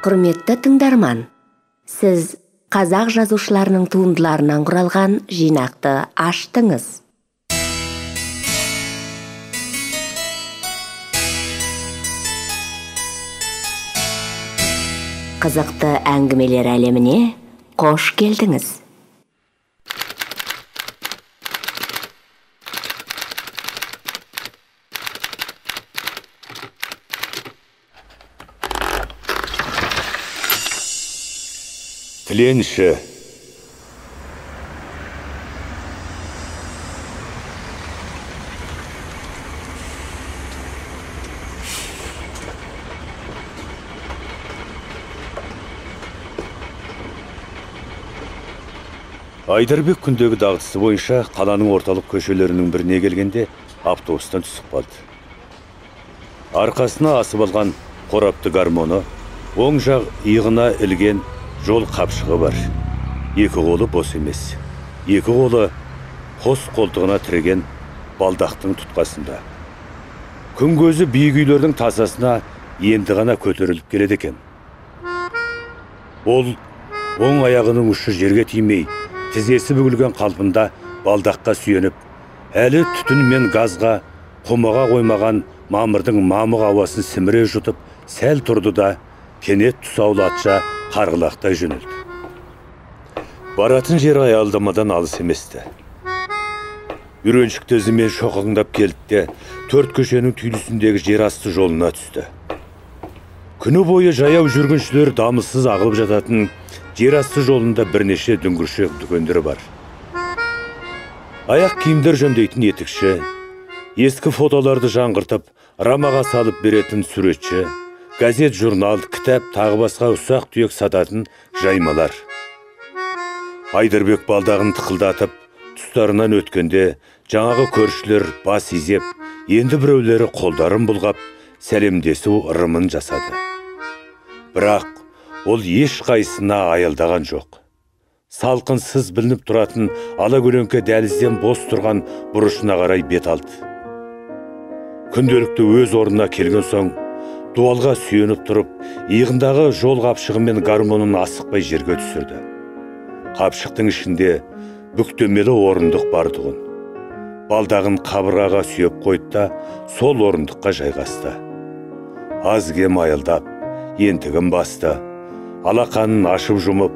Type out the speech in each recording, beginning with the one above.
Құрметті тыңдарман, сіз қазақ жазушыларының туындыларынан құралған жинақты аштыңыз. Қызықты әңгімелер әлеміне қош келдіңіз. Тіленші. Айдарбек күндегі дағдысы бойынша қаланың орталық көшелерінің біріне келгенде автобустан түсіп қалды. Арқасына асып алған қорапты гармоны, оң жақ иығына ілген жол қапшығы бар. Екі қолы бос емес. Екі қолы қос қолтығына тіреген балдақтың тұтқасында. Күн көзі биік үйлердің тасасына енді ғана көтеріліп келеді екен. Ол оң аяғының ұшы жерге тимей, тізесі бүгілген қалпында балдаққа сүйеніп, әлі түтін мен газға қомаға қоймаған мамырдың мамық ауасын сіміре жұтып, сәл тұрды да кенет тұсаулы атша қарғылақтай жөнелді. Баратын жері аялдамадан алыс еместі. Үйреншікті ізімен шоқыңдап келді де, төрт көшенің түйілісіндегі жер асты жолына түсті. Күні бойы жаяу жүргіншілер дамылсыз ағылып жататын жер асты жолында бірнеше дүңгіршек дүкендері бар. Аяқ киімдер жөндейтін етікші, ескі фотоларды жаңғыртып, рамаға салып беретін суретші, газет, журнал, кітап, тағы басқа ұсақ түйек сататын жаймалар. Айдарбек балдағын тықылдатып, тұстарынан өткенде жаңағы көршілер бас изеп, енді біреулері қолдарын бұлғап, сәлемдесу ырымын жасады. Бірақ ол ешқайсына аялдаған жоқ. Салқынсыз білініп тұратын ала көлеңке дәлізден бос тұрған бұрышына қарай бет алды. Күнделікті өз орнына келген соң, дуалға сүйеніп тұрып, иығындағы жол қапшығы мен гармонын асықпай жерге түсірді. Қапшықтың ішінде бүктемелі орындық бар тұғын. Балдағын қабырғаға сүйеп қойды да, сол орындыққа жайғасты. Аз кем аялдап, ентігін басты. Алақанын ашып жұмып,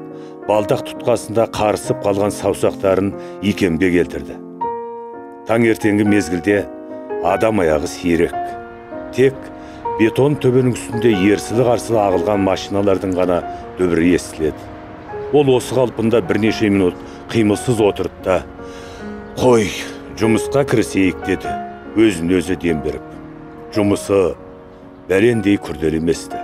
балдақ тұтқасында қарысып қалған саусақтарын икемге келтірді. Таңертеңгі мезгілде адам аяғы сирек. Тек бетон төбенің үстінде ерсілі-қарсылы ағылған машиналардың ғана дүбірі естіледі. Ол осы қалпында бірнеше минут қимылсыз отырды да, «Қой, жұмысқа кірісейік» деді, өзін өзі дем беріп. Жұмысы бәлендей күрделі еместі.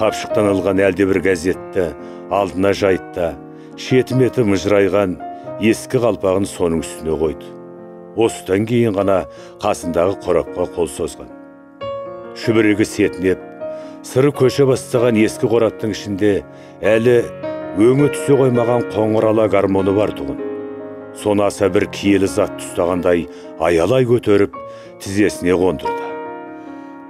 Қапшықтан алған әлдебір газетті алдына жайды да, шеті-меті мыжырайған ескі қалпағын соның үстіне қойды. Осыдан кейін ғана қасындағы қорапқа қол созған. Шүберегі сетінеп, сыры көше бастаған ескі қораптың ішінде әлі өңі түсе қоймаған қоңыр ала гармоны бар тұғын. Соны аса бір киелі зат ұстағандай аялай көтеріп, тізесіне қондырды.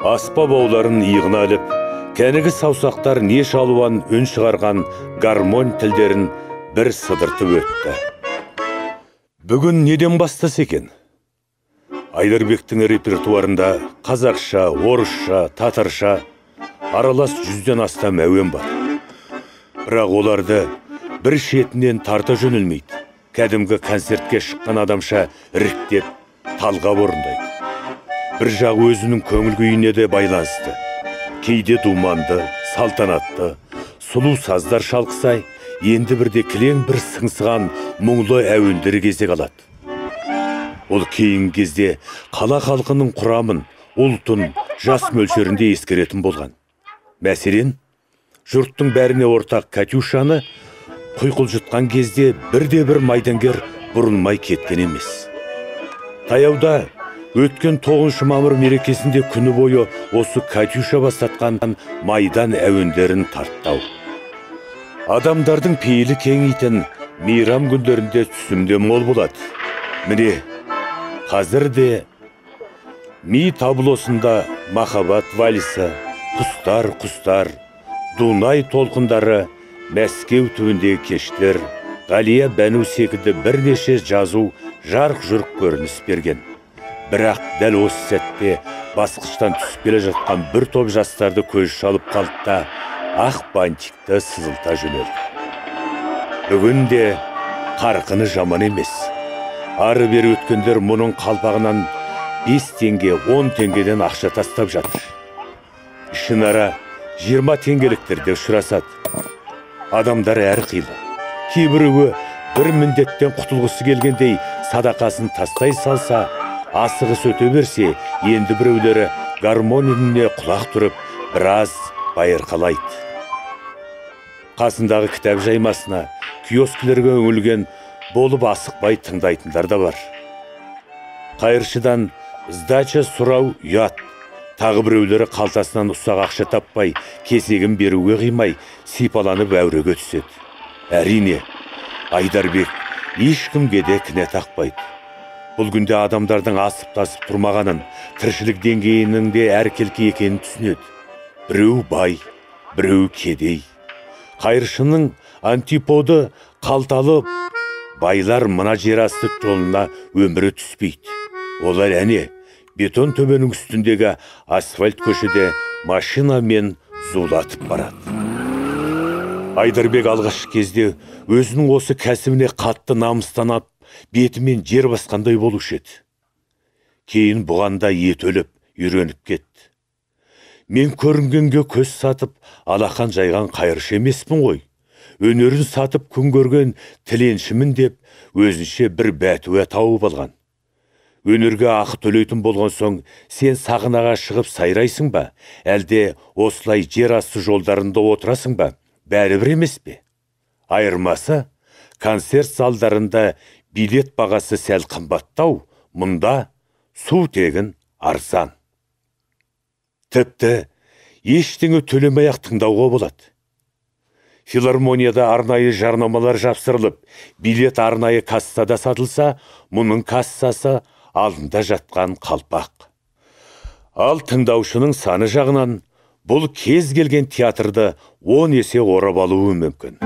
Аспа бауларын иығына іліп, кәнігі саусақтар не шалуан үн шығарған гармон тілдерін бір сыдыртып өтті. Бүгін неден бастаса екен? Айдарбектің репертуарында қазақша, орысша, татарша аралас 100-ден астам әуен бар. Бірақ оларды бір шетінен тарта жөнелмейді. Кәдімгі концертке шыққан адамша іріктеп, талғап орындайды. Бір жағы өзінің көңіл күйіне де байланысты. Кейде думанды, салтанатты, сұлу саздар шалқысай, енді бірде кілең бір сыңсыған мұңлы әуендер кезек алады. Ол кейінгі кезде қала халқының құрамын, ұлтын, жас мөлшерінде ескеретін болған. Мәселен, жұрттың бәріне ортақ Катюшаны құйқылжытқан кезде бірде-бір майдангер бұрылмай кеткен емес. Таяуда өткен 9 мамыр мерекесінде күні бойы осы Катюша бастатқан майдан әуендерін тарттау. Адамдардың пейілі кеңейтін мейрам күндерінде түсімде мол болады. Міне, қазір де ми таблосында махаббат вальсы, құстар, құстар, Дунай толқындары, Мәскеу түбіндегі кештер, Ғалия Бәну секілді бірнеше жазу жарқ-жұрқ көрініс берген. Бірақ дәл осы сәтте басқыштан түсіп келе жатқан бір топ жастарды көз шалып қалды да ақ бантикті сызылта жөнелді. Бүгін де қарқыны жаман емес. Ары бері өткендер мұның қалпағынан 5 теңге, 10 теңгеден ақша тастап жатыр. Ішінара 20 теңгеліктер де ұшырасады. Адамдар әрқилы. Кейбіреуі бір міндеттен құтылғысы келгендей садақасын тастай салса, асығыс өте берсе, енді біреулері гармон үніне құлақ түріп, біраз байырқалайды. Қасындағы кітап жаймасына, киоскілерге үңілген болып асықпай тыңдайтындар да бар. Қайыршыдан сдача сұрау ұят. Тағы біреулері қалтасынан ұсақ ақша таппай, кесегін беруге қимай, сипаланып әуреге түседі. Әрине, Айдарбек ешкімге де кінә тақпайды. Бұл күнде адамдардың асып-тасып тұрмағанын, тіршілік деңгейінің де әркелкі екенін түсінеді. Біреу бай, біреу кедей. Қайыршының антиподы қалталы байлар мына жерасты жолына өмірі түспейді. Олар әне, бетон төбенің үстіндегі асфальт көшеде машинамен зулатып барады. Айдарбек алғашқы кезде өзінің осы кәсібіне қатты намыстанып, бетімен жер басқандай болушы еді. Кейін бұған да ет өліп, үйреніп кетті. Мен көрінгенге көз сатып, алақан жайған қайыршы емеспін ғой. Өнерін сатып күн көрген тіленшімін деп, өзінше бір бәтуа тауып алған. Өнерге ақы төлейтін болған соң, сен сахнаға шығып сайрайсың ба? Әлде осылай жер асты жолдарында отырасың ба? Бәрібір емес пе? Айырмасы, концерт залдарында билет бағасы сәл қымбаттау, мұнда су тегін арзан. Тіпті ештеңе төлемей-ақ тыңдауға болады. Филармонияда арнайы жарнамалар жапсырылып, билет арнайы кассада сатылса, мұның кассасы алдында жатқан қалпақ. Ал тыңдаушының саны жағынан бұл кез келген театрды 10 есе орап алуы мүмкін.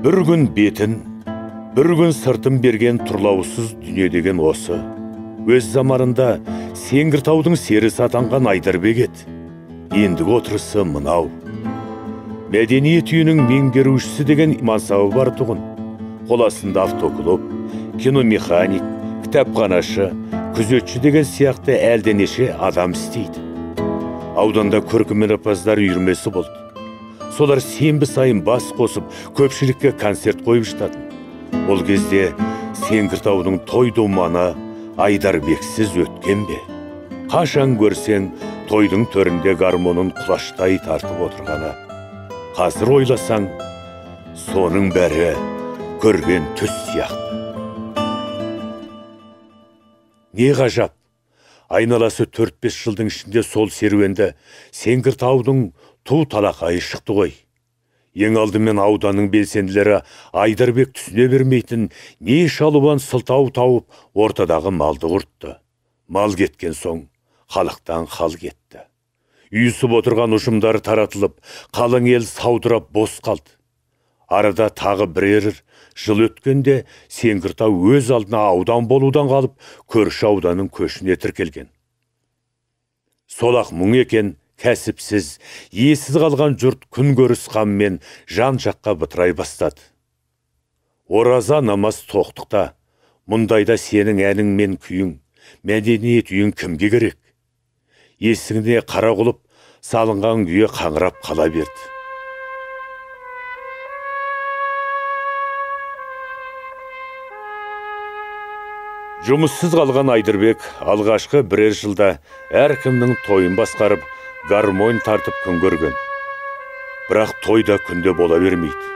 Бір күн бетін, бір күн сыртын берген тұрлаусыз дүние деген осы. Өз заманында Сеңгіртаудың серісі атанған Айдарбек еді. Ендігі отырысы мынау. Мәдениет үйінің меңгерушісі деген мансабы бар тұғын. Қол астында автоклуб, киномеханик, кітапханашы, күзетші деген сияқты әлденеше адам істейді. Ауданда көркем өнерпаздар үйірмесі болды. Солар сенбі сайын бас қосып, көпшілікке концерт қойып жататын. Ол кезде Сеңгіртаудың той думаны Айдарбексіз өткен бе? Қашан көрсең, тойдың төрінде гармонын құлаштай тартып отырғаны. Қазір ойласаң, соның бәрі көрген түс сияқты. Не ғажап, айналасы 4-5 жылдың ішінде сол серуенді Сеңгіртаудың ту талақайы шықты ғой. Ең алдымен ауданның белсенділері Айдарбек түсіне бермейтін не шалуан сылтау тауып ортадағы малды құртты. Мал кеткен соң халықтан хал кетті. Үйісіп отырған ұжымдары таратылып, қалың ел саудырап бос қалды. Арада тағы бірер жыл өткенде Сеңгіртау өз алдына аудан болудан қалып, көрші ауданның көшіне тіркелген. Сол-ақ мұң екен, кәсіпсіз, иесіз қалған жұрт күн көріс қаммен жан жаққа бытырай бастады. Ораза намаз тоқтықта, мұндайда сенің әнің мен күйің, мәдениет үйің кімге керек? Есігіне қара құлып, салынған күйе қаңырап қала берді. Жұмыссыз қалған Айдарбек алғашқы бірер жылда әркімнің тойын басқарып, гармонь тартып күн көрген. Бірақ той да күнде бола бермейді.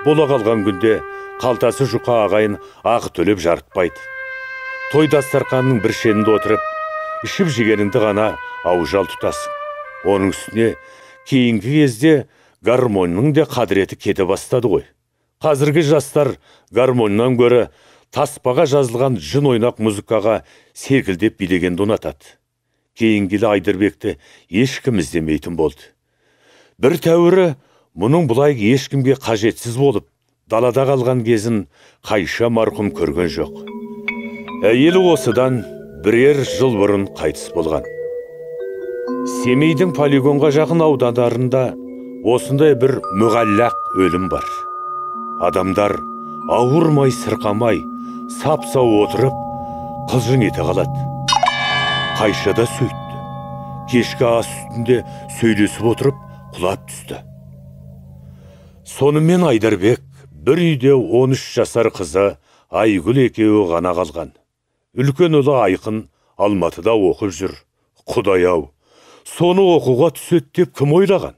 Бола қалған күнде қалтасы жұқа ағайын ақы төлеп жарытпайды. Той дастарқанның бір шенінде отырып, ішіп жегеніңді ғана аужал тұтасың. Оның үстіне кейінгі кезде гармонның да қадіреті кете бастады ғой. Қазіргі жастар гармоннан гөрі таспаға жазылған жын ойнақ музыкаға селкілдеп билегенді ұнатады. Кейінгілі Айдарбекті ешкім іздемейтін болды. Бір тәуірі мұның бұлай ешкімге қажетсіз болып, далада қалған кезін Қайша марқұм көрген жоқ. Әйелі осыдан бірер жыл бұрын қайтыс болған. Семейдің полигонға жақын аудандарында осындай бір мұғаллақ өлім бар. Адамдар ауырмай, сырқамай, сап-сау отырып, қылжың ете қалады. Қайша да сөйтті. Кешкі ас үстінде сөйлесіп отырып, құлап түсті. Сонымен Айдарбек бір үйде 13 жасар қызы Айгүл екеуі ғана қалған. Үлкен ұлы Айқын Алматыда оқып жүр. Құдай-ау, соны оқуға түседі деп кім ойлаған?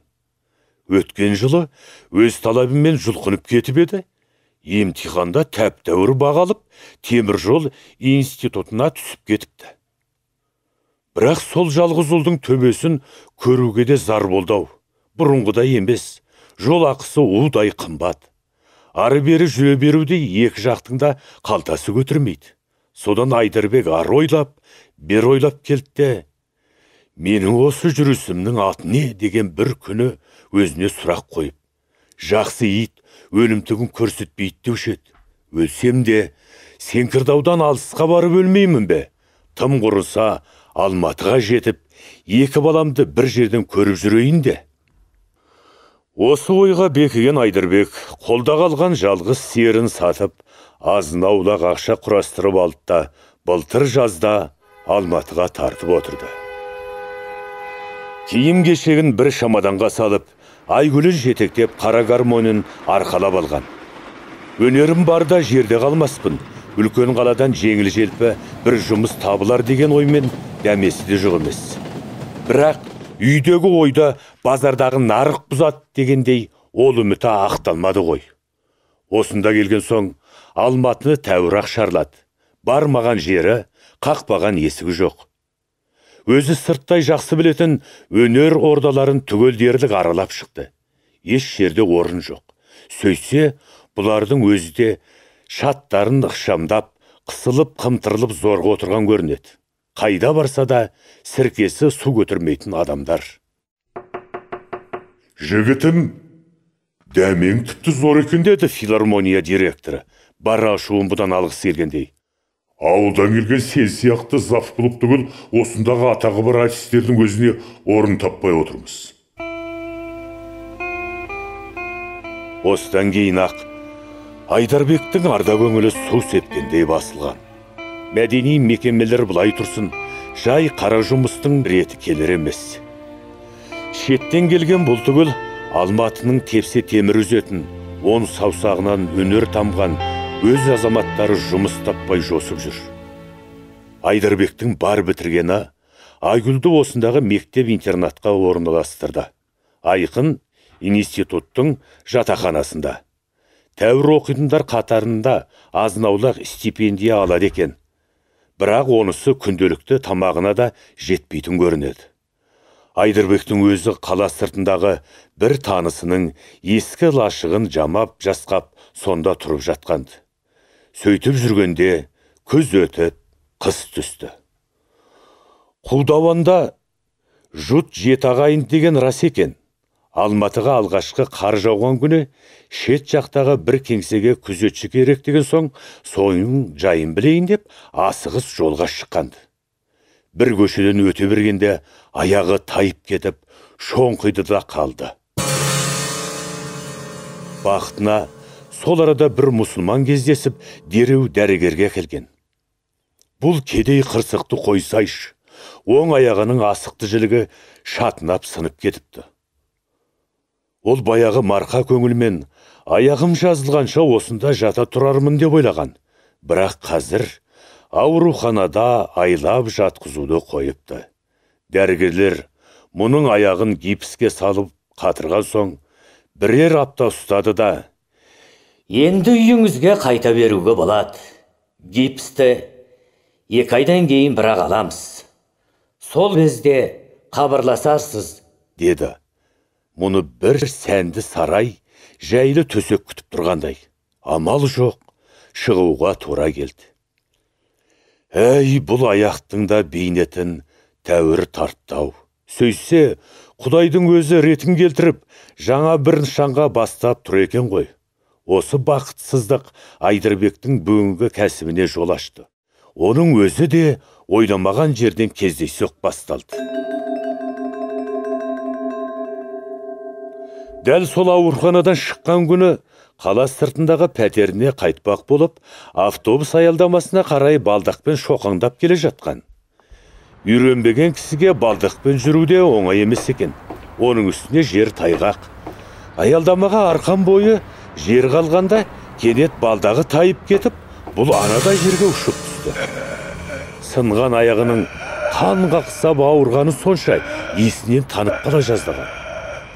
Өткен жылы өз талабымен жұлқынып кетіп еді. Емтиханда тәп-тәуір бағалып, теміржол институтына түсіп кетіпті. Бірақ сол жалғыз ұлдың төбесін көруге де зар болды-ау. Бұрынғыдай емес, жол ақысы удай қымбат. Ары-бері жүре беруде екі жақтың да қалтасы көтермейді. Содан Айдарбек ары ойлап, бері ойлап келді де, менің осы жүрісімнің аты не деген бір күні өзіне сұрақ қойып, жақсы ит өлімтігін көрсетпейді деуші еді. Өлсем де Сеңкірдаудан алысқа барып өлмеймін бе? Тым құрыса Алматыға жетіп, екі баламды бір жерден көріп жүрейін де. Осы ойға бекіген Айдарбек қолда қалған жалғыз сиырын сатып, азын-аулақ ақша құрастырып алды да, былтыр жазда Алматыға тартып отырды. Киім-кешегін бір шамаданға салып, Айгүлін жетектеп қара гармонын арқалап алған. Өнерім бар да жерде қалмаспын, үлкен қаладан жеңіл-желпі бір жұмыс табылар деген оймен дәмесі де жоқ емес. Бірақ үйдегі ойда базардағы нарық бұзады дегендей ол үміті ақталмады ғой. Осында келген соң Алматыны тәуір-ақ шарлады. Бармаған жері, қақпаған есігі жоқ. Өзі сырттай жақсы білетін өнер ордаларын түгел дерлік аралап шықты. Еш жерде орын жоқ. Сөйтсе, бұлардың өзі де шаттарын ықшамдап, қысылып, қымтырылып зорға отырған көрінеді. Қайда барса да сіркесі су көтермейтін адамдар. Жігітім, дәмең тіпті зор екен, деді филармония директоры, бар ашуын бұдан алғысы келгендей. Ауылдан келген сен сияқты зав клуб түгіл осындағы атағы бар артистердің өзіне орын таппай отырмыз. Осыдан кейін ақ Айдарбектің арда көңілі су сепкендей басылған. Мәдени мекемелер былай тұрсын, жай қара жұмыстың реті келер емес. Шеттен келген бұл түгіл Алматының тепсе темір үзетін, он саусағынан өнер тамған өз азаматтары жұмыс таппай жосып жүр. Айдарбектің бар бітіргені Айгүлді осындағы мектеп-интернатқа орналастырды. Айқын институттың жатақханасында. Тәуір оқитындар қатарында азын-аулақ стипендия алады екен. Бірақ онысы күнделікті тамағына да жетпейтін көрінеді. Айдарбектің өзі қала сыртындағы бір танысының ескі лашығын жамап жасқап сонда тұрып жатқанды. Сөйтіп жүргенде күз өтіп, қыс түсті. Құлдауанда жұт жеті ағайын деген рас екен. Алматыға алғашқы қар жауған күні шет жақтағы бір кеңсеге күзетші керек деген соң, соның жайын білейін деп асығыс жолға шыққанды. Бір көшеден өте бергенде аяғы тайып кетіп, шоңқиды да қалды. Бақытына сол арада бір мұсылман кездесіп, дереу дәрігерге келген. Бұл кедей қырсықты қойсайшы, оң аяғының асықты жілігі шатынап сынып кетіпті. Ол баяғы марқа көңілмен аяғым жазылғанша осында жата тұрармын деп ойлаған. Бірақ қазір ауруханада айлап жатқызуды қойыпты. Дәрігерлер мұның аяғын гипске салып қатырған соң бірер апта ұстады да, енді үйіңізге қайта беруге болады. Гипсті 2 айдан кейін бірақ аламыз. Сол кезде хабарласарсыз, деді. Мұны бір сәнді сарай, жайлы төсек күтіп тұрғандай. Амал жоқ, шығуға тура келді. Әй, бұл аяқтың да бейнетін тәуір тарттау. Сөйтсе, Құдайдың өзі ретін келтіріп, жаңа бір нышанға бастап тұр екен ғой. Осы бақытсыздық Айдарбектің бүгінгі кәсібіне жол ашты. Оның өзі де ойламаған жерден кездейсоқ басталды. Дәл сол ауруханадан шыққан күні қала сыртындағы пәтеріне қайтпақ болып, автобус аялдамасына қарай балдақпен шоқаңдап келе жатқан. Үйренбеген кісіге балдақпен жүру де оңай емес екен. Оның үстіне жер тайғақ. Аялдамаға арқан бойы жер қалғанда кенет балдағы тайып кетіп, бұл анадай жерге ұшып түсті. Сынған аяғының қан қақсап ауырғаны сонша, есінен танып қала жаздаған.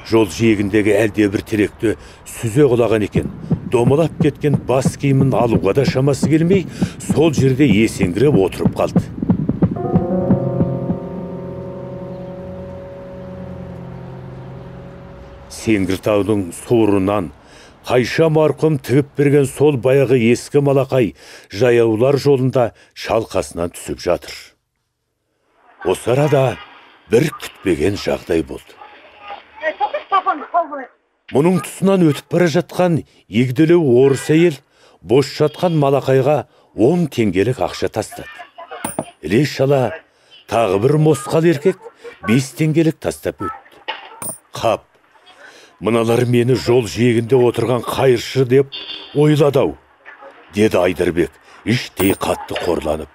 Жол жиегіндегі әлде бір теректі сүзе құлаған екен. Домалап кеткен бас киімін алуға да шамасы келмей, сол жерде есеңгіреп отырып қалды. Сеңгіртаудың суырынан Қайша марқұм тігіп берген сол баяғы ескі малақай жаяулар жолында шалқасынан түсіп жатыр. Осы арада бір күтпеген жағдай болды. Мұның тұсынан өтіп бара жатқан егделеу орыс әйел бос жатқан малақайға 10 теңгелік ақша тастады. Іле шала тағы бір мосқал еркек 5 теңгелік тастап өтті. Қап, мыналар мені жол жиегінде отырған қайыршы деп ойлады-ау, деді Айдарбек іштей қатты қорланып.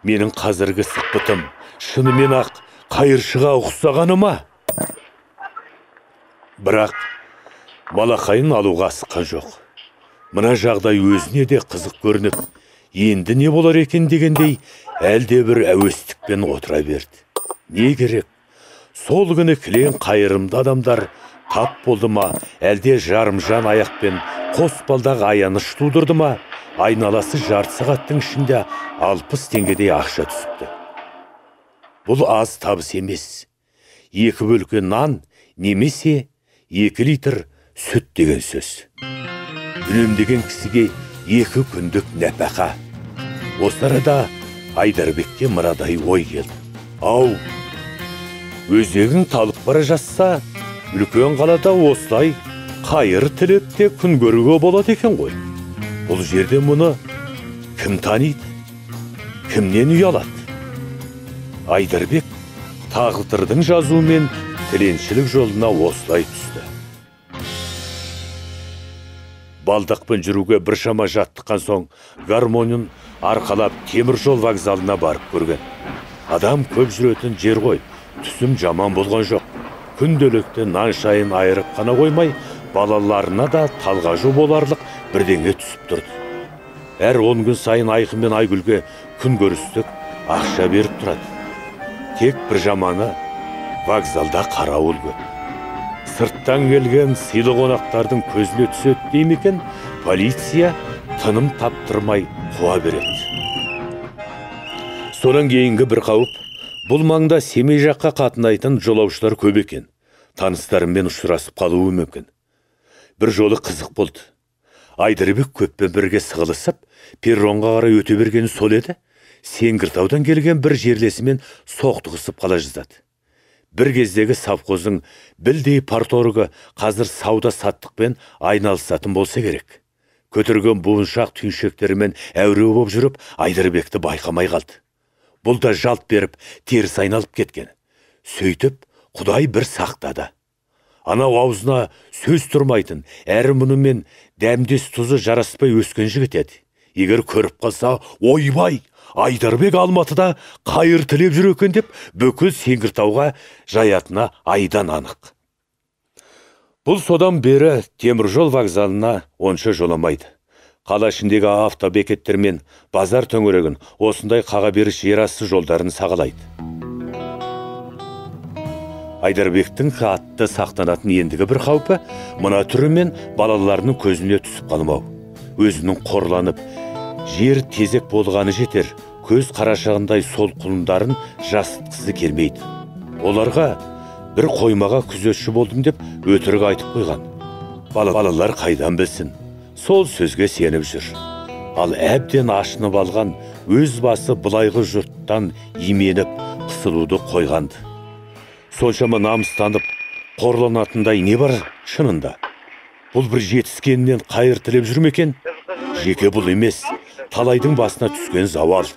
Менің қазіргі сықпытым шынымен ақ қайыршыға ұқсағаны ма? Бірақ малақайын алуға асыққан жоқ. Мына жағдай өзіне де қызық көрініп, енді не болар екен дегендей әлде бір әуестікпен отыра берді. Не керек? Сол күні кілең қайырымды адамдар тап болды ма, әлде жарымжан аяқпен қос балдағы аяныш тудырды ма, айналасы жарты сағаттың ішінде 60 теңгедей ақша түсіпті. Бұл аз табыс емес. 2 бөлке нан немесе 2 литр сүт деген сөз. Үнемдеген кісіге 2 күндік нәпақа. Осы арада Айдарбекке мынадай ой келді. Ау, өзегің талып бара жатса, үлкен қалада осылай қайыр тілеп те күн көруге болады екен ғой. Бұл жерде мұны кім таниды, кімнен ұялады? Айдарбек тағдырдың жазуымен тіленшілік жолына осылай түсті. Балдақпен жүруге біршама жаттыққан соң гармонын арқалап темір жол вокзалына барып көрген. Адам көп жүретін жер ғой, түсім жаман болған жоқ. Күнделікті нан шайын айырып қана қоймай, балаларына да талғажу боларлық бірдеңе түсіп тұрды. Әр 10 күн сайын Айқын мен Айгүлге күн көрістік ақша беріп тұрады. Тек бір жаманы, вокзалда қарауыл көп. Сырттан келген сыйлы қонақтардың көзіне түседі дей ме екен, полиция тыным таптырмай қуа береді. Содан кейінгі бір қауіп, бұл маңда Семей жаққа қатынайтын жолаушылар көп екен. Таныстарымен ұшырасып қалуы мүмкін. Бір жолы қызық болды. Айдарбек көппен бірге сығылысып, перронға қарай өте бергені сол еді, Сеңгіртаудан келген бір жерлесімен соқтығысып қала жаздады. Бір кездегі совхоздың білдей парторгі қазір сауда саттықпен айналысатын болса керек. Көтерген буыншақ түйіншектерімен әуре болып жүріп, Айдарбекті байқамай қалды. Бұл да жалт беріп, теріс айналып кеткен. Сөйтіп, Құдай бір сақтады. Анау аузына сөз тұрмайтын, әрі мұнымен дәмдес тұзы жараспай өскен жігіт еді. Егер көріп қалса, ойбай, Айдарбек Алматыда қайыр тілеп жүр екен деп бүкіл Сеңгіртауға жаятына айдан анық. Бұл содан бері теміржол вокзалына онша жоламайды. Қала ішіндегі автобекеттер мен базар төңірегін осындай қаға беріс жерасты жолдарын сағалайды. Айдарбектің қатты сақтанатын ендігі бір қаупі мына түрімен балаларының көзіне түсіп қалмау. Өзінің қорланып, жер тезек болғаны жетер, көз қарашығындай сол құлындарын жасытқысы келмейді. Оларға бір қоймаға күзетші болдым деп өтірік айтып қойған. Балалар қайдан білсін, сол сөзге сеніп жүр. Ал әбден ашынып алған өз басы былайғы жұрттан именіп қысылуды қойғанды. Соншама намыстанып, қорланатындай не бар шынында? Бұл бір жетіскенінен қайыр тілеп жүр ме екен? Жеке бұл емес, талайдың басына түскен зауал.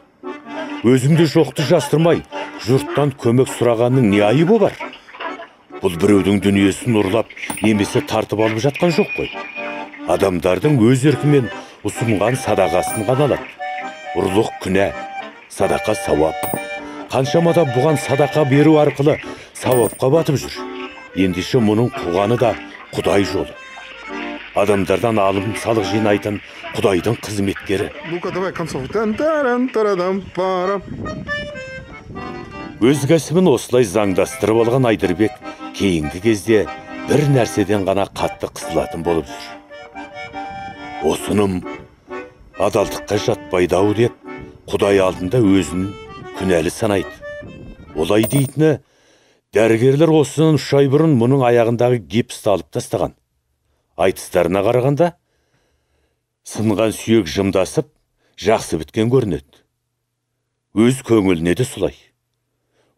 Өзіңде жоқты жастырмай, жұрттан көмек сұрағанның не айыбы бар? Бұл біреудің дүниесін ұрлап, немесе тартып алып жатқан жоқ қой. Адамдардың өз еркімен ұсынған садақасын ғана алады. Ұрлық күнә, садақа сауап. Қаншама да бұған садақа беру арқылы сауапқа батып жүр. Ендеше мұның қуғаны да Құдай жолы. Адамдардан алым салық жинайтын Құдайдың қызметкері. Ну-ка, давай концовку. Тан-таран-тарадам-парам. Өз кәсібін осылай заңдастырып алған Айдарбек кейінгі кезде бір нәрседен ғана қатты қысылатын болып жүр. Осыным адалдыққа жатпайды ау деп Құдай алдында өзін күнәлі санайды. Олай дейтіні, дәрігерлер осынан 3 ай бұрын мұның аяғындағы гипсті алып тастаған. Айтыстарына қарағанда, сынған сүйек жымдасып, жақсы біткен көрінеді. Өз көңіліне де солай.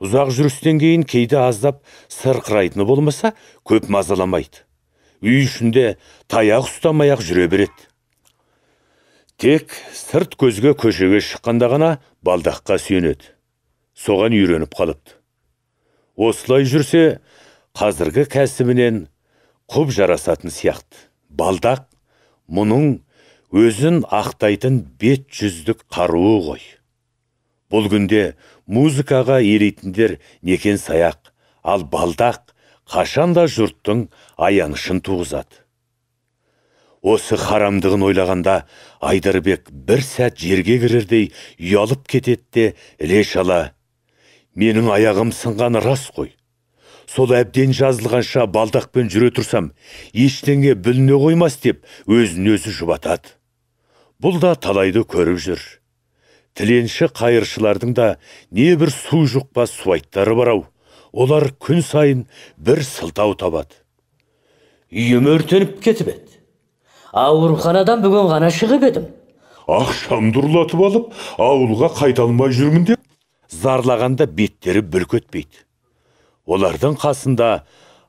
Ұзақ жүрістен кейін кейде аздап сырқырайтыны болмаса, көп мазаламайды. Үй ішінде таяқ ұстамай-ақ жүре береді. Тек сырт көзге көшеге шыққанда ғана балдаққа сүйенеді. Соған үйреніп қалыпты. Осылай жүрсе, қазіргі кәсібінен құп жарасатын сияқты. Балдақ мұның өзін ақтайтын бет жүздік қаруы ғой. Бұл күнде музыкаға ерейтіндер некен саяқ, ал балдақ қашанда жұрттың аянышын туғызады. Осы харамдығын ойлағанда Айдарбек бір сәт жерге кірердей ұялып кетеді де іле шала, менің аяғым сынғаны рас қой. Сол әбден жазылғанша балдақпен жүре тұрсам, ештеңе біліне қоймас деп өзін өзі жұбатады. Бұл да талайды көріп жүр. Тіленші қайыршылардың да не бір су жұқпас суайттары бар ау. Олар күн сайын бір сылтау табады. Үйім өртеніп кетіп еді. Ауруханадан бүгін ғана шығып едім. Ақшамды ұрлатып алып, ауылға қайта алмай жүрмін деп зарлағанда беттері бүлк етпейді. Олардың қасында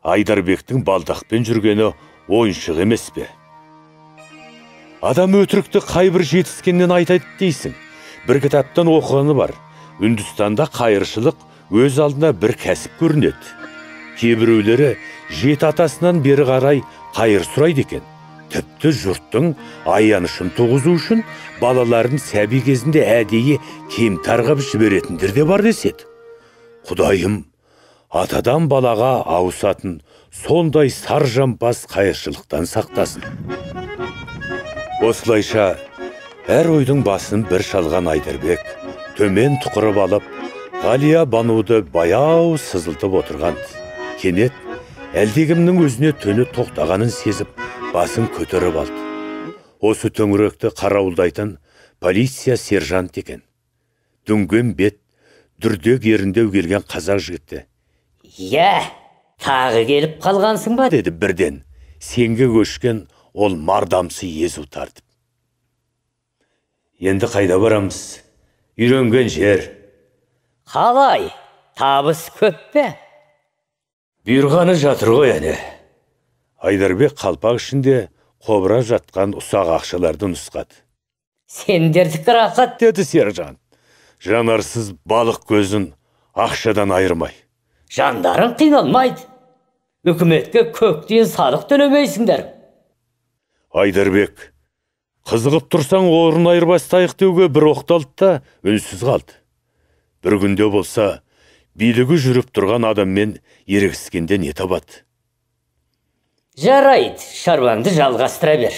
Айдарбектің балдақпен жүргені ойыншық емес пе? Адам өтірікті қай бір жетіскеннен айтады дейсің. Бір кітаптан оқығаны бар. Үндістанда қайыршылық өз алдына бір кәсіп көрінеді. Кейбіреулері жеті атасынан бері қарай қайыр сұрайды екен. Тіпті жұрттың аянышын туғызу үшін балаларын сәби кезінде әдейі кемтар қып жіберетіндер де бар деседі. Құдайым, атадан балаға ауысатын сондай саржампаз қайыршылықтан сақтасын. Осылайша әр ойдың басын бір шалған Айдарбек төмен тұқырып алып, Ғалия Бануды баяу сызылтып отырған. Кенет әлдекімнің өзіне төне тоқтағанын сезіп, басын көтеріп алды. Осы төңіректі қарауылдайтын полиция сержант екен. Дүнген бет, дүрдек еріндеу келген қазақ жігітті. Иә, тағы келіп қалғансың ба? Деді бірден. Сенге көшкен ол мардамсы езу тартып. Енді қайда барамыз? Үйренген жер. Қалай? Табыс көп пе? Бұйырғаны жатыр ғой әне. Айдарбек қалпақ ішінде қобыра жатқан ұсақ ақшаларды нұсқады. Сендердікі рахат, деді сержант. Жанарсыз балық көзін ақшадан айырмай. Жандарың қиналмайды. Үкіметке көктен салық төлемейсіңдер. Айдарбек, қызығып тұрсаң орын айырбастайық деуге бір оқталды да үнсіз қалды. Бір күнде болса, билігі жүріп тұрған адаммен ерегіскенде не табады? Жарайды, шаруаңды жалғастыра бер.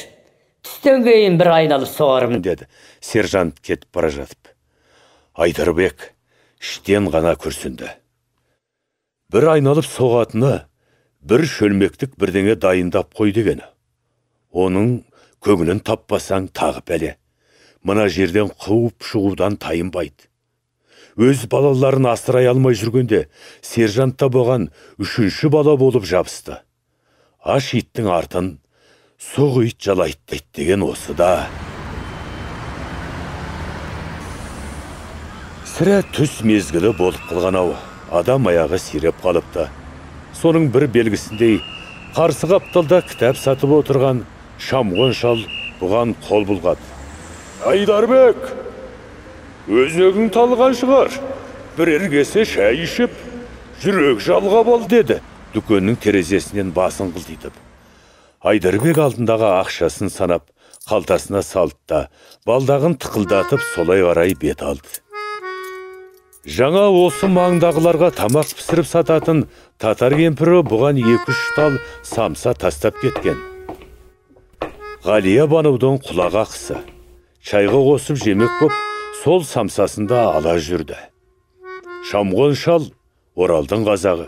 Түстен кейін бір айналып соғармын, деді сержант кетіп бара жатып. Айдарбек іштен ғана күрсінді. Бір айналып соғатыны, бір шөлмектік бірдеңе дайындап қой дегені. Оның көңілін таппасаң тағы пәле. Мына жерден қуып шығудан тайынбайды. Өз балаларын асырай алмай жүргенде сержант та бұған үшінші бала болып жабысты. Аш иттің артын соқ ит жалайды деген осы да. Сірә түс мезгілі болып қалған ау, адам аяғы сиреп қалыпты. Соның бір белгісіндей қарсы қапталда кітап сатып отырған Шамғон шал бұған қол бұлғады. Айдарбек, өзегің талған шығар, бірер кесе шай ішіп, жүрек жалғап ал, деді дүкеннің терезесінен басын қылтитып. Айдарбек алдындағы ақшасын санап, қалтасына салды да, балдағын тықылдатып солай қарай бет алды. Жаңа осы маңдағыларға тамақ пісіріп сататын татар кемпірі бұған 2-3 тал самса тастап кеткен. Ғалия Банудың құлақ ақысы. Чайға қосып жемек боп, сол самсасын да ала жүрді. Шамғон шал Оралдың қазағы.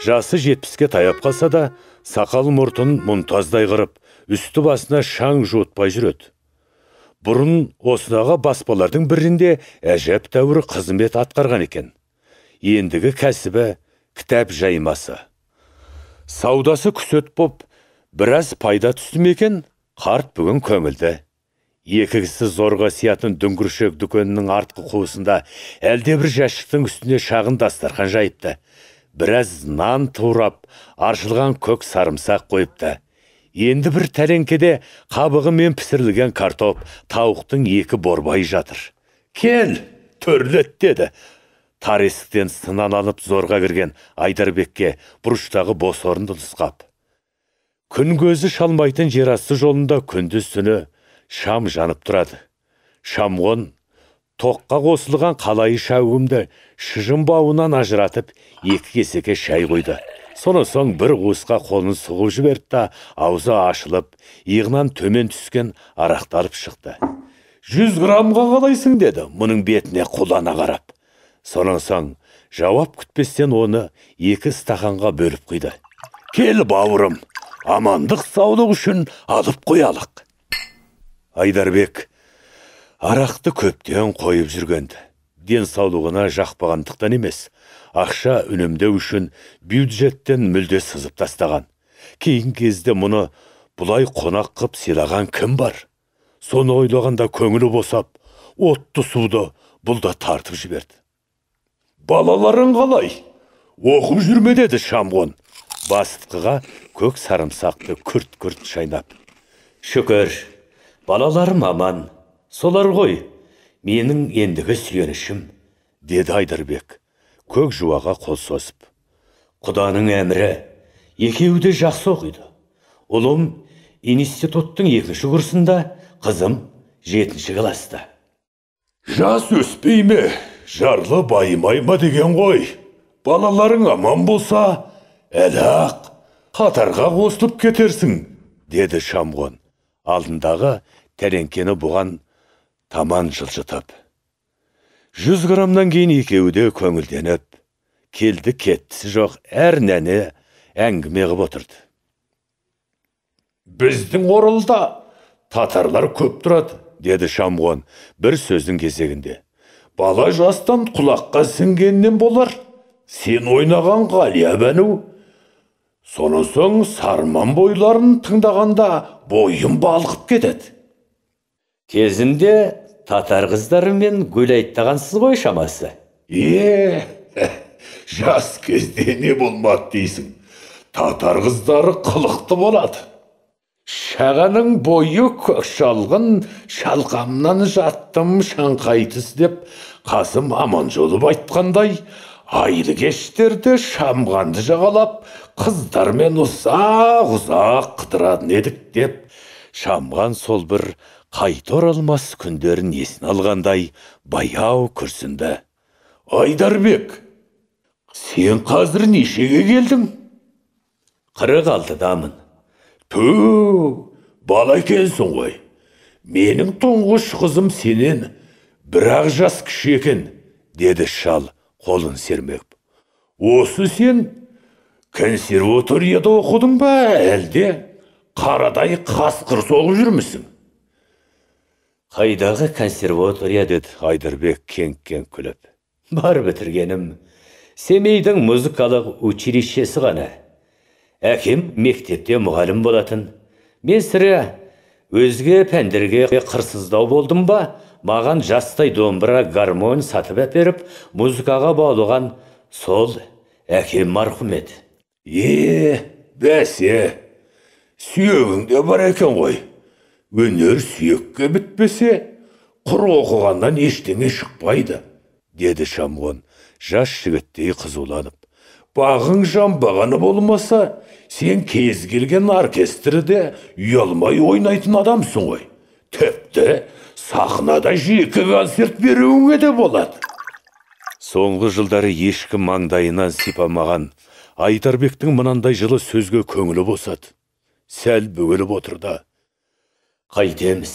Жасы 70-ке таяп қалса да, сақал мұртын мұнтаздай қырып, үсті басына шаң жуытпай жүреді. Бұрын осынаға баспалардың бірінде әжептәуір қызмет атқарған екен. Ендігі кәсібі кітап жаймасы. Саудасы күсет боп, біраз пайда түсті ме екен, қарт бүгін көңілді. Екі кісі зорға сиятын дүңгіршек дүкенінің артқы қуысында әлде бір жәшіктің үстіне шағын дастархан жайыпты. Біраз нан турап, аршылған көк сарымсақ қойыпты. Енді бір тәреңкеде қабығымен пісірілген картоп, тауықтың 2 борбайы жатыр. Кел, төрлет, деді. Тар есіктен сынан алып зорға кірген Айдарбекке бұрыштағы бос орынды нұсқап. Күн көзі шалмайтын жерасты жолында күндіз түні шам жанып тұрады. Шамғон тоққа қосылған қалайы шәугімді шыжым бауынан ажыратып, 2 кесеке шай қойды. Сонан соң бір қуысқа қолын сұғып жіберді да, аузы ашылып, иығынан төмен түскен арақты алып шықты. 100 граммға қалайсың, деді мұның бетіне құлана қарап. Сонан соң жауап күтпестен оны 2 стақанға бөліп құйды. Кел, бауырым, амандық саулық үшін алып қоялық. Айдарбек арақты көптен қойып жүргенді. Денсаулығына жақпағандықтан емес, ақша үнемдеу үшін бюджеттен мүлде сызып тастаған. Кейін кезде мұны бұлай қонақ қып сыйлаған кім бар? Соны ойлағанда көңілі босап, отты суды бұл да тартып жіберді. Балаларың қалай? Оқып жүрме, деді Шамғон. Басытқыға көк сарымсақты күрт-күрт шайнап. Шүкір, балаларым аман, солар ғой, менің ендігі сүйенішім, деді Айдарбек, көк жуаға қол созып. Құданың әмірі, екеуі де жақсы оқиды. Ұлым институттың 2-ші курсында, қызым 7-ші класста. Жас өспей ме, жарлы байымай ма деген ғой. Балаларың аман болса, әлі-ақ қатарға қосылып кетерсің, деді Шамғон. Алдындағы тәреңкені бұған таман жылжытып. 100 граммнан кейін екеуі де көңілденіп, келді кеттісі жоқ әр нәне әңгіме қып отырды. Біздің Оралда татарлар көп тұрады, деді Шамғон бір сөздің кезегінде. Бала жастан құлаққа сіңгеннен болар. Сен ойнаған Ғалия Бану. Сонан соң сарман бойларын тыңдағанда бойым балқып кетеді. Кезінде татар қыздарымен гүл айттағансыз ғой шамасы. Жас кезде не болмады дейсің. Татар қыздары қылықты болады. Шағаның бойы көк шалғын, шалқамнан жаттым шаңқайтыс деп Қасым Аманжолов айтқандай, айлы кештерді шамғанды жағалап, қыздармен ұзақ-ұзақ қыдыратын едік деп, Шамған сол бір қайта оралмас күндерін есіне алғандай баяу күрсінді. Айдарбек, сен қазір нешеге келдің? 46-дамын. Түү, бала екенсің ғой. Менің тұңғыш қызым сенен бір-ақ жас кіші екен, деді шал қолын сермеп. Осы сен консерваторияда оқыдың ба, әлде қарадай қасқыр соғып жүрмісің? Қайдағы консерватория, деді Айдарбек кеңк-кеңк күліп. Бар бітіргенім Семейдің музыкалық училищесі ғана. Әкем мектепте мұғалім болатын. Мен сірә өзге пәндерге қырсыздау болдым ба, маған жастай домбыра, гармонь сатып әперіп, музыкаға баулыған сол әкем марқұм еді. Е, бәсе, сүйегің де бар екен ғой. Өнер сүйекке бітпесе, құр оқығаннан ештеңе шықпайды, деді Шамғон, жас жігіттей қызуланып. Бағың жанбағаны болмаса, сен кез келген оркестрде ұялмай ойнайтын адамсың ғой. Тіпті сахнада жеке концерт беруіңе де болады. Соңғы жылдары ешкім маңдайынан сипамаған Айдарбектің мынандай жылы сөзге көңілі босады. Сәл бөгеліп отырды. Қайтеміз?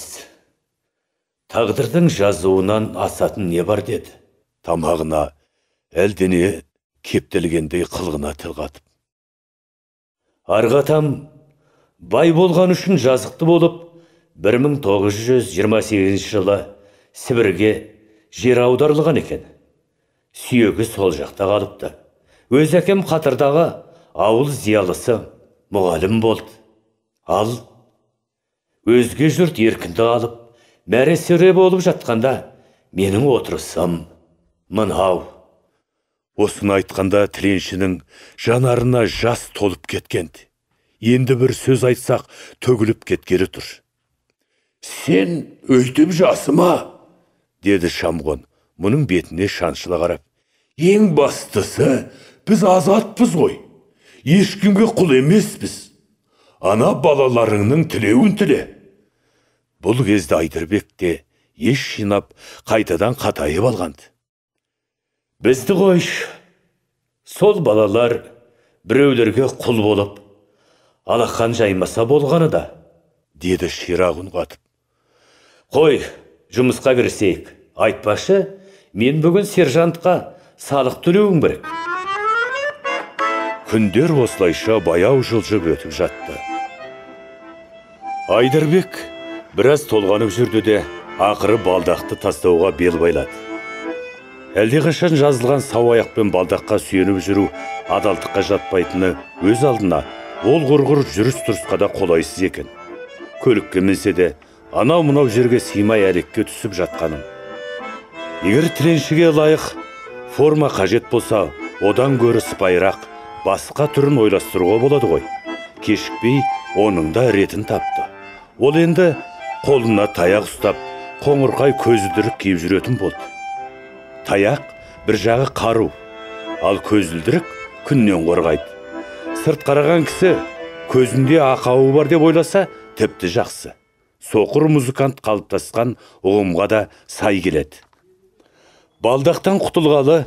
Тағдырдың жазуынан асатын не бар деді. Тамағына әлдене кептелгендей қылғына тіл қатып. Арғы атам бай болған үшін жазықты болып, 1928 жылы Сібірге жер аударылған екен. Сүйегі сол жақта қалыпты. Өз әкем қатардағы ауыл зиялысы мұғалім болды. Ал өзге жұрт еркінді алып, мәре-сәре болып жатқанда менің отырысым мынау. Осыны айтқанда тіленшінің жанарына жас толып кеткен. Енді бір сөз айтсақ, төгіліп кеткелі тұр. Сен өйтіп жасыма, деді Шамғон, мұның бетіне шаншыла қарап. Ең бастысы, біз азатпыз ғой. Ешкімге құл емеспіз. Ана балаларыңның тілеуін тіле. Бұл кезде Айдарбек те ес жинап, қайтадан қатайып алғанды. Бізді қойшы, сол балалар біреулерге құл болып, алақан жаймаса болғаны да, деді ширақ үн қатып. Қой, жұмысқа кірісейік. Айтпашы, мен бүгін сержантқа салық төлеуім керек. Күндер осылайша баяу жылжып өтіп жатты. Айдарбек біраз толғанып жүрді де, ақыры балдақты тастауға бел байлады. Әлдеқашан жазылған сау аяқпен балдаққа сүйеніп жүру адалдыққа жатпайтыны өз алдына, ол құрғыр жүріс-тұрысқа да қолайсыз екен. Көлікке мінсе де, анау-мынау жерге сыймай әлекке түсіп жатқанын. Егер тіленшіге лайық форма қажет болса, одан гөрі сыпайырақ, басқа түрін ойластыруға болады ғой. Кешікпей оның да ретін тапты. Ол енді қолына таяқ ұстап, қоңырқай көзілдірік киіп жүретін болды. Таяқ бір жағы қару, ал көзілдірік күннен қорғайды. Сырт қараған кісі көзінде ақауы бар деп ойласа, тіпті жақсы. Соқыр музыкант қалыптасқан ұғымға да сай келеді. Балдақтан құтылғалы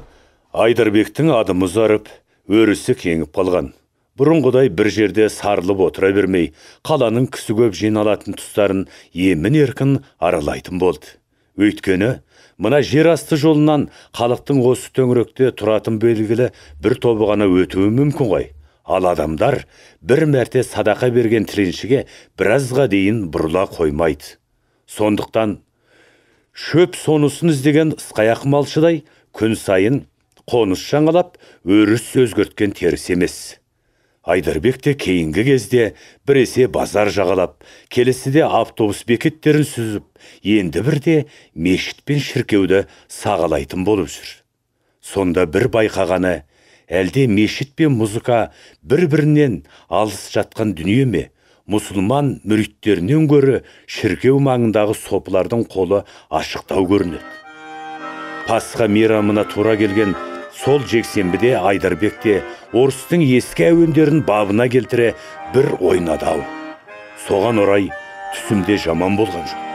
Айдарбектің адымы ұзарып, өрісі кеңіп қалған. Бұрынғыдай бір жерде сарылып отыра бермей, қаланың кісі көп жиналатын тұстарын емін-еркін аралайтын болды. Өйткені, мына жер асты жолынан халықтың осы төңіректе тұратын белгілі бір тобы ғана өтуі мүмкін ғой. Ал адамдар бір мәрте садақа берген тіленшіге біразға дейін бұрыла қоймайды. Сондықтан шөп сонысын іздеген ысқаяқ малшыдай күн сайын қоныс жаңалап, өріс өзгерткен теріс емес. Айдарбек те кейінгі кезде біресе базар жағалап, келесіде автобус бекеттерін сүзіп, енді бірде мешіт пен шіркеуді сағалайтын болып жүр. Сонда бір байқағаны, әлде мешіт пен музыка бір-бірінен алыс жатқан дүние ме, мұсылман мүриттерінен гөрі шіркеу маңындағы сопылардың қолы ашықтау көрінеді. Пасха мейрамына тура келген сол жексенбіде Айдарбек те орыстың ескі әуендерін бабына келтіре бір ойнады-ау. Соған орай түсімде жаман болған жоқ.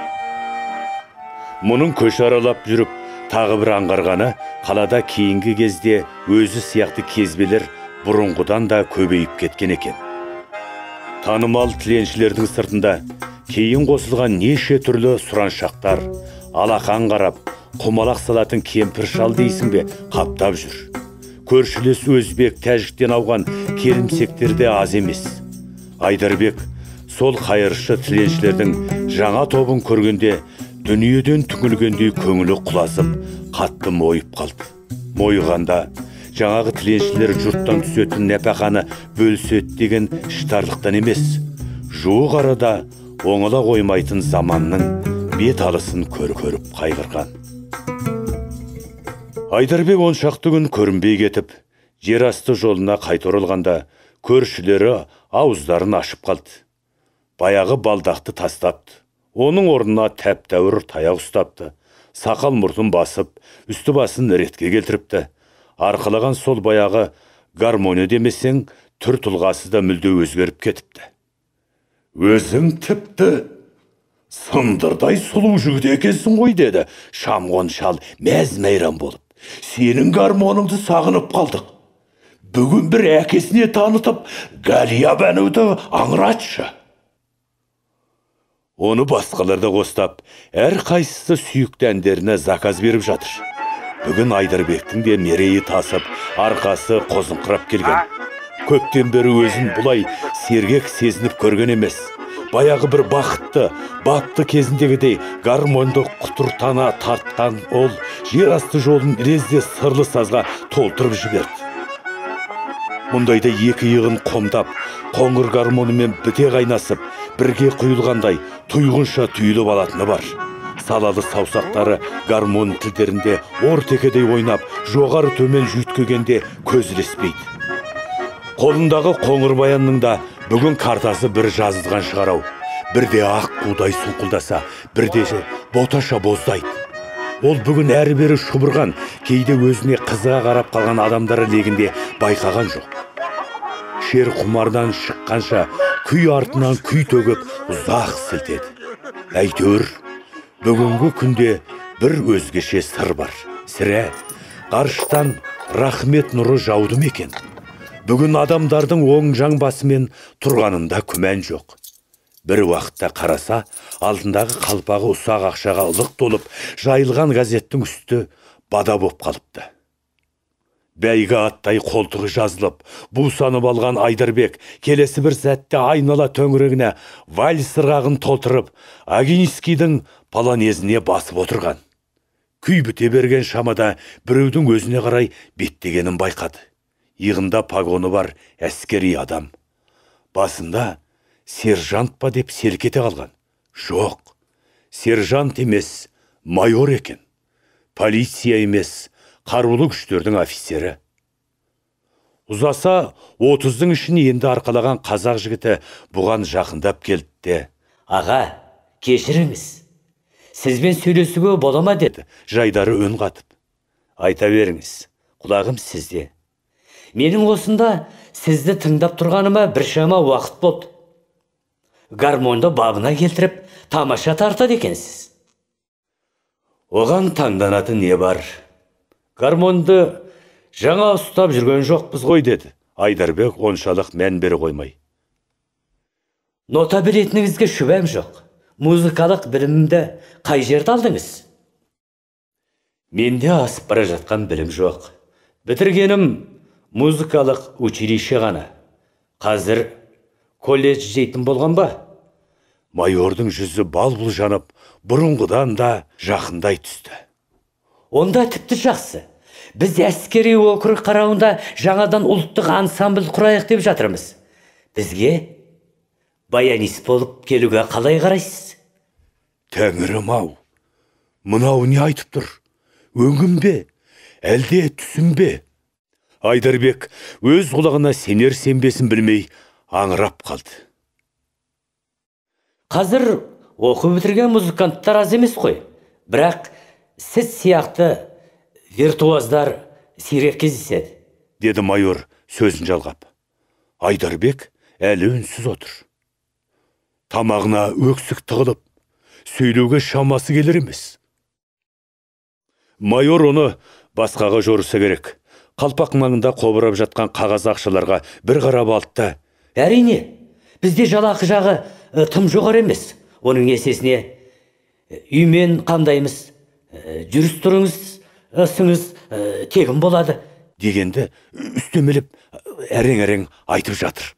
Мұның көш аралап жүріп, тағы бір аңғарғаны, қалада кейінгі кезде өзі сияқты кезбелер бұрынғыдан да көбейіп кеткен екен. Танымал тіленшілердің сыртында кейін қосылған неше түрлі сұраншақтар, алақан қарап, құмалақ салатын кемпір шал дейсің бе, қаптап жүр. Көршілес өзбек, тәжіктен ауған келімсектер де аз емес. Айдарбек сол қайыршы тіленшілердің жаңа тобын көргенде дүниеден түңілгендей көңілі құлазып, қатты мойып қалды. Мойығанда жаңағы тіленшілер жұрттан түсетін нәпақаны бөліседі деген іштарлықтан емес, жуық арада оңала қоймайтын заманның бет алысын көріп қайғырған. Айдарбек он шақты күн көрінбей кетіп, жер асты жолына қайта оралғанда Көршілері ауыздарын ашып қалды. Баяғы балдақты тастапты. Оның орнына тәп-тәуір таяқ ұстапты. Сақал мұртын басып, үсті басын ретке келтіріпті. Арқалаған сол баяғы гармония демесең, түр тұлғасы да мүлде өзгеріп кетіпті. Өзің тіпті сындырдай сұлу жігіт екенсің ғой, деді Шамғон шал мәз-мейрам болып. Сенің гармоныңды сағынып қалдық. Бүгін бір әкесіне танытып, Галия Бәнуді аңыратшы. Оны басқалар да қостап, әр қайсысы сүйікті әндеріне заказ беріп жатыр. Бүгін Айдарбектің де мерейі тасып, арқасы қозыңқырап келген. Көптен бері өзін бұлай сергек сезініп көрген емес. Баяғы бір бақытты, батты кезіндегідей гармонды құтыртана тартқан ол жер асты жолын лезде сырлы сазға толтырып жіберді. Мұндайда екі иығын қомдап, қоңыр гармонымен біте қайнасып, бірге құйылғандай тұйғынша түйіліп алатыны бар. Салалы саусақтары гармон тілдерінде ортекедей ойнап, жоғары төмен жүйткігенде көз ілеспейді. Қолындағы қоңыр баянның да бүгін картасы бір жазылған шығар-ау. Бірде ақ қудай сұңқылдаса, бірде боташа боздайды. Ол бүгін әрі-бері шұбырған, кейде өзіне қызыға қарап қалған адамдар легінде байқаған жоқ. Шер құмардан шыққанша күй артынан күй төгіп ұзақ сілтеді. Әйтеуір, бүгінгі күнде бір өзгеше сыр бар. Сірә, ғарыштан рахмет нұры жауды ма екен? Бүгін адамдардың оң жамбасымен тұрғанында күмән жоқ. Бір уақытта қараса, алдындағы қалпағы ұсақ ақшаға лық толып, жайылған газеттің үсті бада боп қалыпты. Бәйгі аттай қолтығы жазылып, бусанып алған Айдарбек келесі бір сәтте айнала төңірегіне вальс сырғағын толтырып, Огинскийдің полонезіне басып отырған. Күй біте берген шамада біреудің өзіне қарай беттегенін байқады. Иығында погоны бар әскери адам. Басында сержант па деп селк ете қалған. Жоқ, сержант емес, майор екен. Полиция емес, қарулы күштердің офицері. Ұзаса, 30-дың ішін енді арқалаған қазақ жігіті бұған жақындап келді де. Аға, кешіріңіз, сізбен сөйлесуге бола ма, деді жайдары үн қатып. Айта беріңіз, құлағым сізде. Менің осында сізді тыңдап тұрғаныма біршама уақыт болды. Гармонды бабына келтіріп, тамаша тартады екенсіз. Оған таңданатын не бар? Гармонды жаңа ұстап жүрген жоқпыз ғой, деді Айдарбек оншалық мән бере қоймай. Нота білетініңізге шүбәм жоқ. Музыкалық білімді қай жерде алдыңыз? Менде асып бара жатқан білім жоқ. Бітіргенім музыкалық училище ғана. Қазір колледж дейтін болған ба? Майордың жүзі бал-бұл жанып, бұрынғыдан да жақындай түсті. Онда тіпті жақсы. Біз әскери округ қарауында жаңадан ұлттық ансамбль құрайық деп жатырмыз. Бізге баянист болып келуге қалай қарайсыз? Тәңірім-ау, мынау не айтып тұр? Өңім бе? Әлде түсім бе? Айдарбек өз құлағына сенер сенбесін білмей аңырап қалды. Қазір оқу бітірген музыканттар аз емес қой. Бірақ сіз сияқты виртуоздар сирек кездеседі, деді майор сөзін жалғап. Айдарбек әлі үнсіз отыр. Тамағына өксік тығылып, сөйлеуге шамасы келер емес. Майор оны басқаға жорыса керек. Қалпақ маңында қобырап жатқан қағаз ақшаларға бір қарап алды да. Әрине, бізде жалақы жағы тым жоғары емес. Оның есесіне үймен қамдаймыз, жүріс тұрыңыз, ысыңыз тегін болады дегенді үстемелеп әрең-әрең айтып жатыр.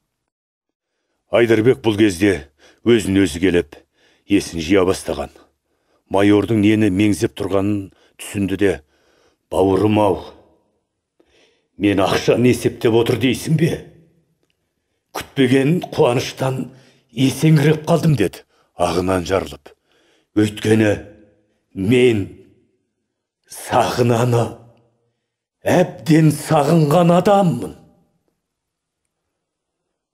Айдарбек бұл кезде өзін өзі келіп, есін жия бастаған. Майордың нені меңзеп тұрғанын түсінді де, бауырым-ау, мен ақшаны есептеп отыр дейсің бе? Күтпеген қуаныштан есеңгіреп қалдым, деді ағынан жарылып. Өйткені мен сахнаны әбден сағынған адаммын.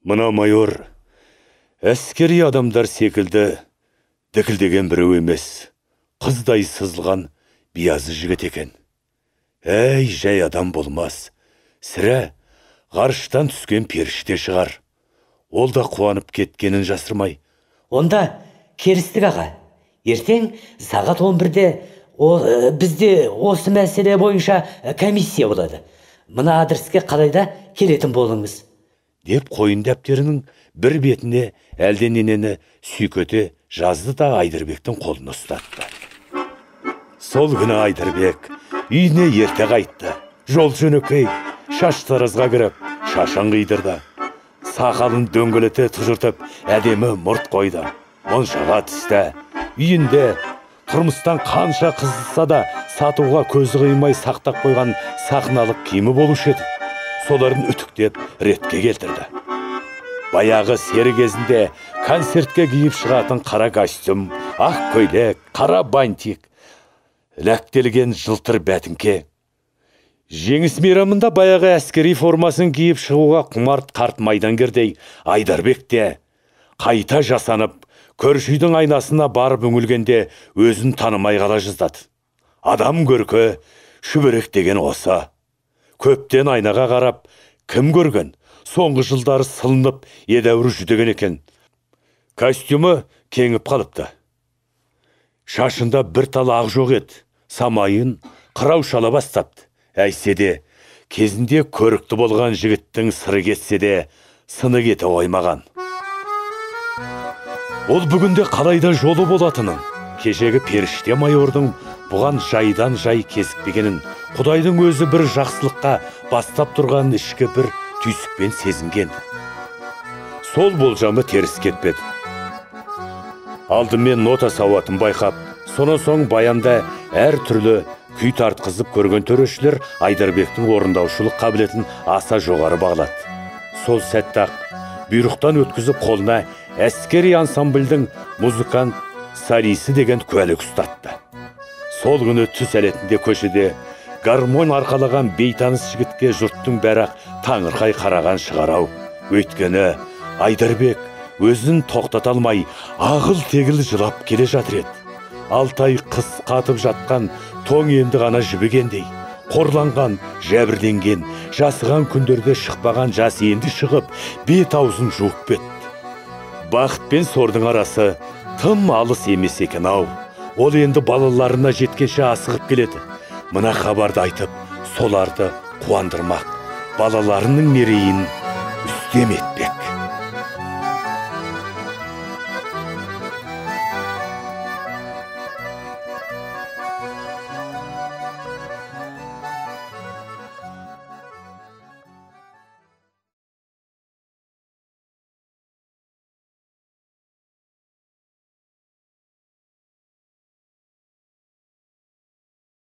Мына майор әскери адамдар секілді дікілдеген біреу емес, қыздай сызылған биязы жігіт екен. Әй, жай адам болмас, сірә ғарыштан түскен періште шығар. Ол да қуанып кеткенін жасырмай. Онда келістік аға. Ертең сағат 11-де бізде осы мәселе бойынша комиссия болады. Мына адреске қалайда келетін болыңыз, деп қойын дәптерінің бір бетіне әлдененені сүйкете жазды да Айдарбектің қолына ұстатты. Сол күні Айдарбек үйіне ерте қайтты. Жол жөнекей шаштаразға кіріп, шашын қидырды. Сақалын дөңгелете тұжыртып, әдемі мұрт қойды. Моншаға түсті. Үйінде тұрмыстан қанша қызылса да сатуға көзі қимай сақтап қойған сахналық киімі болушы еді. Соларын үтіктеп ретке келтірді. Баяғы сері кезінде концертке киіп шығатын қара костюм, ақ көйлек, қара бантик, ләктелген жылтыр бәтіңке. Жеңіс мейрамында баяғы әскери формасын киіп шығуға құмарт қарт майдангердей Айдарбек те қайта жасанып, көрші үйдің айнасына барып үңілгенде өзін танымай қала жаздады. Адам көркі шүберек деген осы. Көптен айнаға қарап, кім көрген, соңғы жылдары сылынып, едәуір жүдеген екен. Костюмі кеңіп қалыпты. Шашында бір тал ақ жоқ еді, самайын қырау шала бастапты. Әйтсе де, кезінде көрікті болған жігіттің сыры кетсе де, сыны кете қоймаған. Ол бүгінде қалайда жолы болатынын, кешегі періште майордың бұған жайдан жай кезікпегенін, Құдайдың өзі бір жақсылыққа бастап тұрған ішкі бір түйсікпен сезінген. Сол болжамы теріс кетпеді. Алдымен нота сауатын байқап, сонан соң баянда әр түрлі күй тартқызып көрген төрешілер Айдарбектің орындаушылық қабілетін аса жоғары бағалады. Сол сәтте-ақ бұйрықтан өткізіп қолына әскери ансамбльдің музыкант солисі деген куәлік ұстатты. Сол күні түс әлетінде көшеде гармон арқалаған бейтаныс жігітке жұрттың бәрі таңырқай қараған шығар-ау. Өйткені Айдарбек өзін тоқтата алмай ағыл-тегіл жылап келе жатыр еді. 6 ай қыс қатып жатқан тоң енді ғана жібігендей, қорланған, жәбірленген, жасыған күндерде шықпаған жас енді шығып, бет аузын жуып кетті. Бақыт пен сордың арасы тым алыс емес екен ау. Ол енді балаларына жеткенше асығып келеді. Мына хабарды айтып, соларды қуандырмақ, балаларының мерейін үстем етпек.